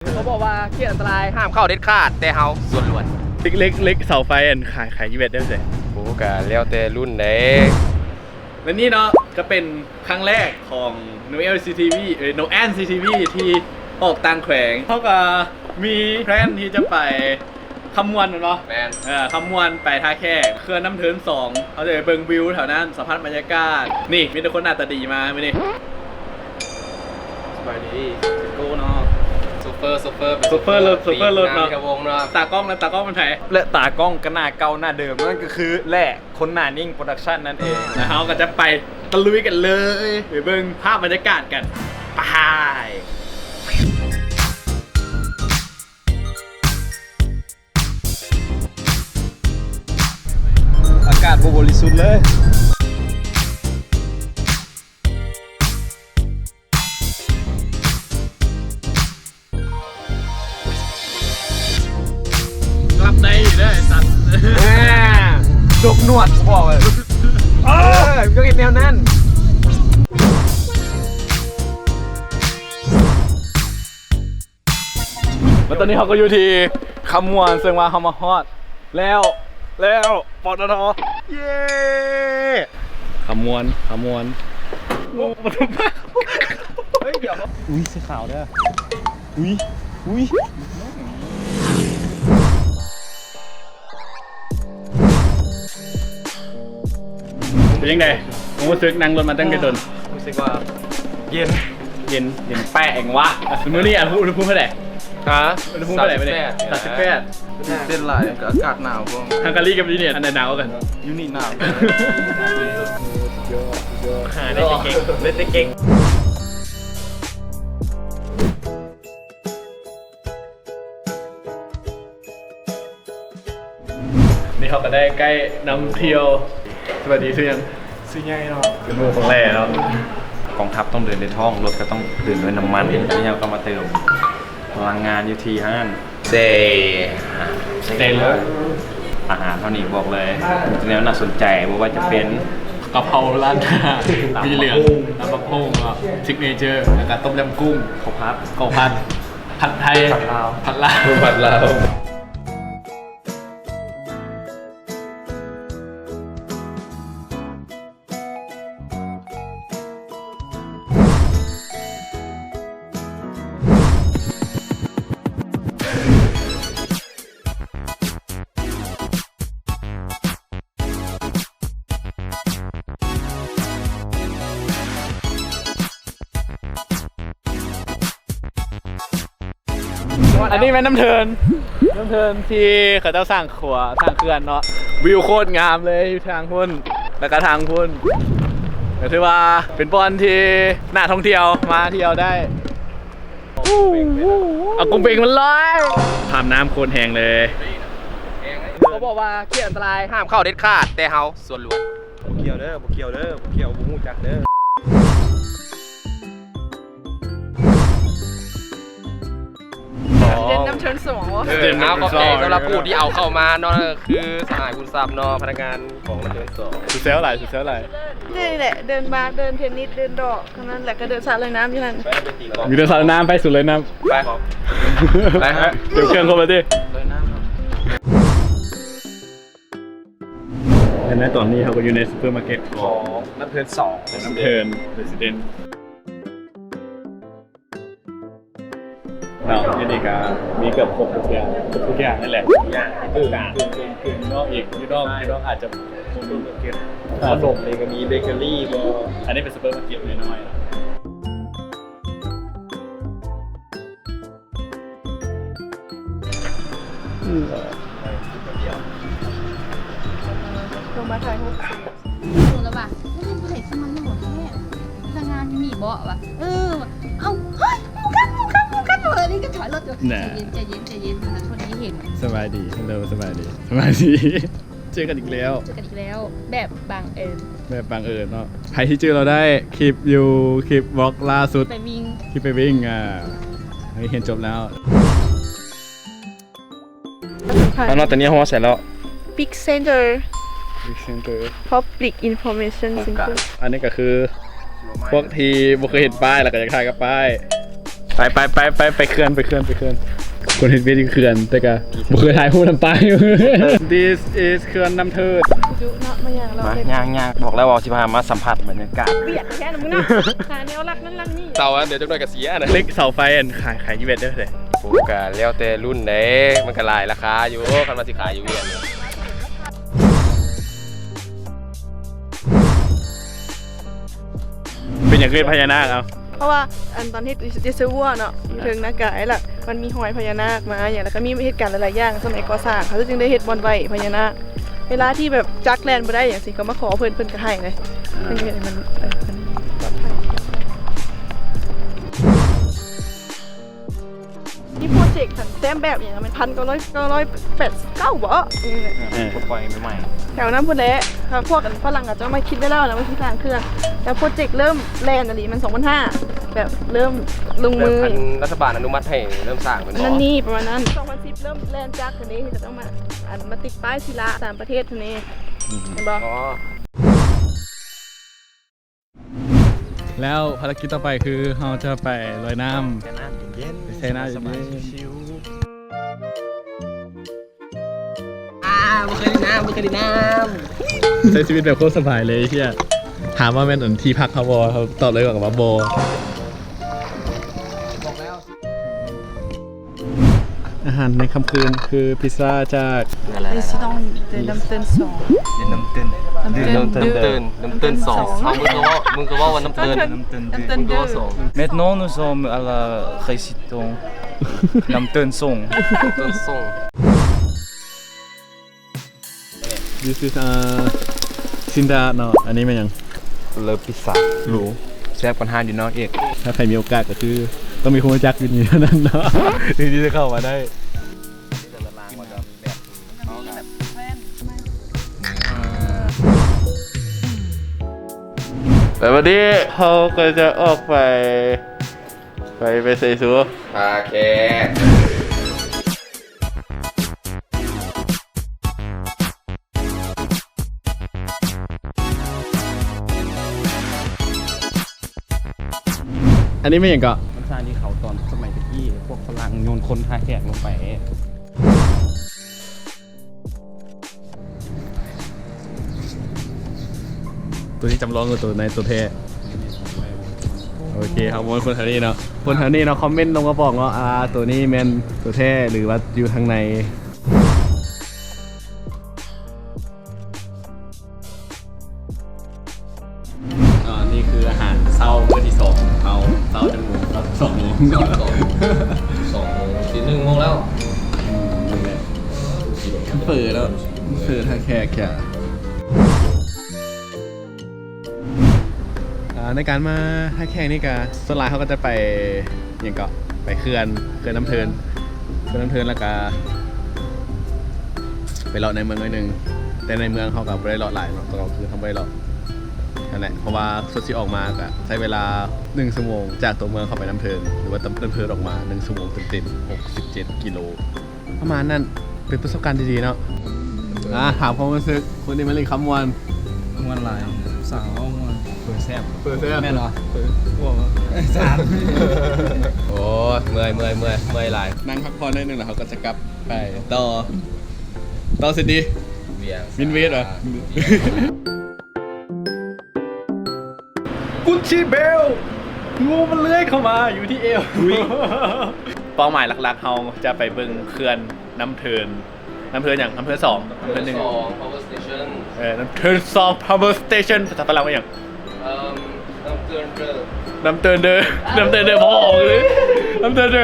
ເຂົາບອກວ່າເຂດອັນຕະລາຍຫ້າມເຂົ້າເດັດຂາດ ແຕ່ເຮົາສວນຫຼວນ. ເຫຼັກ ເຫຼັກ ເສົາໄຟ ອັນຂາຍ ຂາຍຢູ່ເວັດໄດ້ໃສ? ໂອ້ ກະແລ້ວແຕ່ລຸ້ນເດ້. ແລະນີ້ເນາະ ກະເປັນຄັ້ງແລກຂອງ ໂນແອນ ຊີທີວີ ເອີຍ ໂນແອນ ຊີທີວີ ທີ່ອອກຕ່າງແຂວງ. ເຮົາກະມີແພລນທີ່ຈະໄປ ຄຳມ່ວນແມ່ນບໍ່? ແມ່ນ. ເອີ ຄຳມ່ວນໄປທ່າແຂກ ເຂື່ອນນ້ຳເທີນສອງ ເຮົາຈະໄປເບິ່ງວິວແຖວນັ້ນ ສຳຜັດບັນຍາກາດ. ນີ້ມີແຕ່ຄົນໜ້າຕາດີມາມື້ນີ້. ສະບາຍດີ ຊິໂກ້ເນາະ ໂຊເຟີ ໂຊເຟີ ເປັນໂຊເຟີລົດ ໂຊເຟີລົດເນາະ ຕາກ້ອງນະ ຕາກ້ອງເປັນໃຜ? ແລະຕາກ້ອງກໍໜ້າເກົ່າໜ້າເດີມ ນັ້ນກໍຄືແຫຼະ ຄົນໜ້ານິ່ງໂປຣດັກຊັນນັ້ນເອງ. ແລ້ວເຮົາກໍຈະໄປຕະລຸຍກັນເລີຍ ໄປເບິ່ງພາບບັນຍາກາດກັນ ໄປ. ອາກາດບໍ່ບໍລິສຸດເລີຍ. ລັບໄດ້ຢູ່ເດີໄອ້ສັດ ແໝ່ ຈົກໜວດ ກູບອກເລີຍ. ເອີ ມຶງຕ້ອງເຮັດແນວນັ້ນ. ແລ້ວຕອນນີ້ເຮົາກໍຢູ່ທີ່ຄຳມ່ວນ ເຊິ່ງວ່າເຮົາມາຮອດແລ້ວ ແລ້ວ ປຕທ ເຢ້ ຄຳມ່ວນ ຄຳມ່ວນ. ໂອ້ ເຮີ້ຍ ດຽວ ອຸ້ຍ ເສື້ອຂາວເດີ ອຸ້ຍ ອຸ້ຍ. ເປັນຈັ່ງໃດ ຄວາມຮູ້ສຶກນັ່ງລົດມາຕັ້ງແຕ່ດົນ? ຮູ້ສຶກວ່າເຢັນ ເຢັນ ເຢັນແປະແຮງວະ. ມື້ນີ້ອຸນຫະພູມເທົ່າໃດ? ຮະ? ອຸນຫະພູມເທົ່າໃດມື້ນີ້? ສາມສິບແປດ ສາມສິບແປດ. ຕື່ນເຕັ້ນຫຼາຍ ກໍອາກາດໜາວພວກ ຮັງກາຣີກັບຢູ່ນີ້ ອັນໃດໜາວກວ່າກັນ? ຢູ່ນີ້ໜາວ. ຫາໄດ້ແຕ່ເກັ່ງ ໄດ້ແຕ່ເກັ່ງ. ນີ້ເຮົາກໍໄດ້ໄກນຳທ່ຽວ. ສະບາຍດີ ຊື່ຫຍັງ? ຊື່ໃຫຍ່ເນາະ ເປັນໝູ່ຂອງແຫຼເນາະ. ກອງທັບຕ້ອງເດີນດ້ວຍທ້ອງ ລົດກໍຕ້ອງເດີນດ້ວຍນ້ຳມັນ ແລ້ວເຮົາກໍມາເຕີມພະລັງງານຢູ່ທີ່ຮ້ານ ເຊ ເຊເລີ. ອາຫານເຮົານີ້ບອກເລີຍ ມີແນວໜ້າສົນໃຈ ບໍ່ວ່າຈະເປັນ ກະເພົາລ້ານນາ ໝີ່ເຫຼືອງ ຕຳບັກຫຸ່ງ ຊິກເນເຈີ ແລ້ວກະຕົ້ມຍຳກຸ້ງ ເຂົ້າຜັດ ເຂົ້າຜັດ ຜັດໄທ ຜັດລາວ ຜັດລາວ ຜັດລາວ. ອັນນີ້ແມ່ນນ້ຳເທີນ ນ້ຳເທີນທີ່ເຂົາເຈົ້າສ້າງຂົວ ສ້າງເຂື່ອນເນາະ. ວິວໂຄດງາມເລີຍ ຢູ່ທາງພຸ້ນ ແລ້ວກະທາງພຸ້ນ ກໍຖືວ່າເປັນບ່ອນທີ່ໜ້າທ່ອງທ່ຽວ ມາທ່ຽວໄດ້. ເອົາກົງເບັງມັນລອຍ ພາບນ້ຳໂຄດແຮງເລີຍ. ເຂົາບອກວ່າເຂດອັນຕະລາຍຫ້າມເຂົ້າເດັດຂາດ ແຕ່ເຮົາສວນຫຼວນ. ບໍ່ກ່ຽວເດີ ບໍ່ກ່ຽວເດີ ບໍ່ກ່ຽວ ບໍ່ຮູ້ຈັກເດີ. ເອີ ເອົາ ຂອບໃຈສຳລັບຜູ້ທີ່ເອົາເຂົ້າມາເນາະ ຄືສະຫາຍບຸນຊັບເນາະ ພະນັກງານຂອງນ້ຳເທີນສອງ. ສຸດແຊວຫຼາຍ ສຸດແຊວຫຼາຍ. ນີ້ແຫຼະ ເດີນບາ ເດີນເທນນິດ ເດີນດອກ ເທົ່ານັ້ນແຫຼະ ກໍເດີນສະລອຍນ້ຳຢູ່ຫັ້ນ. ມີແຕ່ສະລອຍນ້ຳ ໄປສູ່ລອຍນ້ຳ ໄປ ໄປຮະ ເກັບເຄື່ອງຄົບແລ້ວຕິ? ແລະໃນຕອນນີ້ເຮົາກໍຢູ່ໃນຊຸບເປີມາເກັດຂອງນ້ຳເທີນສອງ ຂອງນ້ຳເທີນເຣຊິເດັນເນາະ. ຢູ່ນີ້ກໍມີເກືອບຄົບທຸກຢ່າງ ທຸກຢ່າງນັ້ນແຫຼະ ທຸກຢ່າງ ເອີ ເນາະ ອີກຢູ່ນອກ ຢູ່ນອກອາດຈະບໍ່ມີ ຂະໜົມນີ້ກໍມີ ເບເກີຣີບໍ. ອັນນີ້ເປັນຊຸບເປີມາເກັດນ້ອຍໆ. ລົງມາຖ່າຍຮູບ. ໂດນແລ້ວວ່າ ເຮີ້ຍ ຜູ້ໃດຄືມາຫຼໍ່ແທ້ ພະນັກງານຢູ່ນີ້ບໍ? ວ່າ ເອີ ວ່າ ເອົ້າ ເຮີ້ຍ ໝູ່ກັນ ໝູ່ກັນ ໝູ່ກັນ ເອີ ນີ້ກໍຖອຍລົດຢູ່. ໃຈເຢັນ ໃຈເຢັນ ໃຈເຢັນ ຫາຄົນທີ່ເຫັນ. ສະບາຍດີ ເຮັລໂລ ສະບາຍດີ ສະບາຍດີ. ເຈີກັນອີກແລ້ວ ເຈີກັນອີກແລ້ວ ແບບບັງເອີນ ແບບບັງເອີນເນາະ. ໃຜທີ່ຈື່ເຮົາໄດ້ ຄລິບຢູ່ ຄລິບວລັອກລ່າສຸດ ໄປວິ່ງ ຄລິບໄປວິ່ງ ອ່າ ຮຽນຈົບແລ້ວ. ເອົາເນາະ ຕອນນີ້ເຮົາຮອດໃສແລ້ວ? Big Center Big Center Public Information Center. ອັນນີ້ກໍຄືພວກທີ່ບໍ່ເຄີຍເຫັນປ້າຍ ແລ້ວກໍຢາກຖ່າຍກັບປ້າຍ. ໄປໆໆໆ ໄປເຂື່ອນ ໄປເຂື່ອນ ໄປເຂື່ອນ. ຄົນເຮັດວຽກຢູ່ເຂື່ອນ ແຕ່ກະບໍ່ເຄີຍຖ່າຍຮູບນຳປາຢູ່. This is ເຂື່ອນນ້ຳເທີນ. ດຸເນາະ ມາຍ່າງເລາະ. ມາ ຍ່າງໆ ບອກແລ້ວວ່າຊິພາມາສຳຜັດບັນຍາກາດ. ວຽກແທ້ນະມຶງເນາະ. ຫາແນວລັກນັ້ນລັກນີ້. ເສົາອັນດຽວຈັກໜ່ອຍກະເສຍນະ. ເຫຼັກເສົາໄຟອັນຂາຍ ຂາຍຢູ່ເວັດເດີ້. ໂອ້ ກະແລ້ວແຕ່ລຸ້ນເດ້ ມັນກະຫຼາຍລາຄາຢູ່ ຄັນວ່າຊິຂາຍຢູ່ວຽດ. ເປັນຫຍັງຄືເຫັນພະຍານາກ ເອົາ? ເພາະວ່າອັນຕອນເຮັດເຈສເວີເນາະ ຢູ່ເທິງນາກາຍລະ ມັນມີຮອຍພະຍານາກມາຫຍັງ ລະກະມີເຫດການຫຼາຍໆຢ່າງ ສະໄໝກໍ່ສ້າງ ເຂົາຈຶ່ງໄດ້ເຮັດບ່ອນໄຫວ້ພະຍານາກ. ເວລາທີ່ແບບຈັກແລ່ນບໍ່ໄດ້ຫຍັງຊີ້ ກະມາຂໍເພິ່ນ ເພິ່ນກະໃຫ້ເລີຍ ເພິ່ນກະເຮັດໃຫ້ມັນ ເອີ ເພິ່ນປອດໄພ. ມີໂປຣເຈັກຫັ້ນ ແຕ້ມແບບຫຍັງແມ່ນ ພັນເກົ້າຮ້ອຍ ເກົ້າຮ້ອຍແປດສິບເກົ້າບໍ? ເອີ ເອີ ປົດປ່ອຍໃໝ່ໆ ແຖວນັ້ນພຸ້ນແຫຼະ. ພວກອັນຝຣັ່ງເຂົາເຈົ້າມາຄິດໄວ້ແລ້ວນະ ວ່າຊິສ້າງເຂື່ອນ ແຕ່ໂປຣເຈັກເລີ່ມແລ່ນອີ່ຫຼີມັນສອງພັນຫ້າ ແບບເລີ່ມລົງມື ແບບອັນລັດຖະບານອະນຸມັດໃຫ້ເລີ່ມສ້າງແມ່ນບໍ່? ອັນນັ້ນນີ້ປະມານນັ້ນ ສອງພັນສິບເລີ່ມແລ່ນຈັກຫັ້ນເດ້ ເຂົາເຈົ້າມາອັນມາຕິດປ້າຍສີລາຕາມປະເທດຫັ້ນເດ້ ອືມ ແມ່ນບໍ່? ອໍ ແລ້ວພາລະກິດຕໍ່ໄປຄືເຮົາຈະໄປລອຍນ້ຳ ແຊ່ນ້ຳເຢັນໆ ໄປແຊ່ນ້ຳເຢັນໆ ສະບາຍໆ ຊິວໆ. ອ່າ ບໍ່ເຄີຍຫຼິ້ນນ້ຳ ບໍ່ເຄີຍຫຼິ້ນນ້ຳ. ໃຊ້ຊີວິດແບບໂຄດສະບາຍເລີຍ ເຮີ້ຍ. ຖາມວ່າແມ່ນອັນທີ່ພັກເຮົາບໍ່? ເຮົາຕອບເລີຍວ່າບໍ່. ອາຫານໃນຄ່ຳຄືນຄືພິຊຊ່າຈາກ Président de Namtön ສອງ Namtön Namtön Namtön ສອງ Namtön ສອງ ເອົາ ມຶງກະເວົ້າ ມຶງກະເວົ້າວ່າ Namtön Namtön ສອງ. Maintenant nous sommes à la résidence Namtön ສອງ Namtön ສອງ. This is a ຊິນດາເນາະ. ອັນນີ້ແມ່ນຫຍັງ? ເລີ ພິຊຊ່າ ຫຼູ ແຊບກວ່າຮ້ານຢູ່ນອກອີກ. ຖ້າໃຜມີໂອກາດກະຄືຕ້ອງມີຄົນຮູ້ຈັກຢູ່ນີ້ເທົ່ານັ້ນເນາະ ຈຶ່ງຊິໄດ້ເຂົ້າມາໄດ້. ແລ້ວບັດນີ້ເຮົາກະຈະອອກໄປ ໄປ ໄປໃສຊູ? ທ່າແຂກ. ອັນນີ້ແມ່ນຫຍັງເກາະ? ມັນສ້າງທີ່ເຂົາຕອນສະໄໝແຕ່ກີ້ ພວກຝຣັ່ງໂຍນຄົນທ່າແຂກລົງໄປ. ໂຕນີ້ຈຳລອງ ຫຼື ໂຕໃນ ໂຕແທ້? ໂອເຄ ເຮົາບໍ່ແມ່ນຄົນແຖວນີ້ເນາະ ຄົນແຖວນີ້ເນາະ ຄອມເມັນລົງມາບອກເນາະ ອ່າ ໂຕນີ້ແມ່ນໂຕແທ້ ຫຼືວ່າຢູ່ທາງໃນ. ອ່າ ນີ້ຄືອາຫານເຊົ້າມື້ທີສອງຂອງເຮົາ. ເຊົ້າຈັກໂມງ? ເຊົ້າສອງໂມງ ສອງໂມງ ສອງໂມງ ຊິໜຶ່ງໂມງແລ້ວ. ອືມ ເປີດແລ້ວ ເປີດທ່າແຂກ. ອ່າ ໃນການມາທ່າແຂກນີ້ກະ ສ່ວນຫຼາຍເຮົາກະຈະໄປ ຫຍັງເກາະ ໄປເຂື່ອນ ເຂື່ອນນ້ຳເທີນ ເຂື່ອນນ້ຳເທີນ ແລ້ວກະໄປເລາະໃນເມືອງໜ້ອຍໜຶ່ງ. ແຕ່ໃນເມືອງເຮົາກະບໍ່ໄດ້ເລາະຫຼາຍເນາະ ຕອນກາງຄືນເຮົາບໍ່ໄດ້ເລາະຫັ້ນແຫຼະ ເພາະວ່າສຸດຊິອອກມາກະໃຊ້ເວລາໜຶ່ງຊົ່ວໂມງ ຈາກຕົວເມືອງເຂົ້າໄປນ້ຳເທີນ ຫຼືວ່ານ້ຳເທີນອອກມາໜຶ່ງຊົ່ວໂມງເຕັມໆ ຫົກສິບເຈັດກິໂລ. ປະມານນັ້ນ ເປັນປະສົບການທີ່ດີເນາະ. ອ່າ ຖາມຄວາມຮູ້ສຶກຄົນທີ່ມາຫຼິ້ນຄຳມ່ວນ. ມ່ວນຫຼາຍ ສາວເວົ້າມ່ວນ. ເປີແຊບ ເປີແຊບ ແມ່ນຫວາ? ເປີ ໂອ້ຍ ເມື່ອຍ ເມື່ອຍ ເມື່ອຍ ເມື່ອຍຫຼາຍ. ນັ່ງພັກຜ່ອນໜ້ອຍໜຶ່ງ ແລ້ວເຮົາກະຈະກັບໄປຕໍ່ ຕໍ່ເສດດີ ວຽງ ວິນເວດຫວາ? ກຸດຊີເບວ ງູມັນເລື່ອຍເຂົ້າມາຢູ່ທີ່ເອວ. ເປົ້າໝາຍຫຼັກໆ ເຮົາຈະໄປເບິ່ງເຂື່ອນນ້ຳເທີນ. ນ້ຳເທີນຫຍັງ? ນ້ຳເທີນສອງ ນ້ຳເທີນໜຶ່ງ Power Station. ເອີ ນ້ຳເທີນສອງ Power Station ພາສາຝຣັ່ງວ່າຫຍັງ? ເອີ ນ້ຳເທີນເດີ ນ້ຳເທີນເດີ ນ້ຳເທີນເດີ ພໍ່ເອີຍ ນ້ຳເທີນເດີ.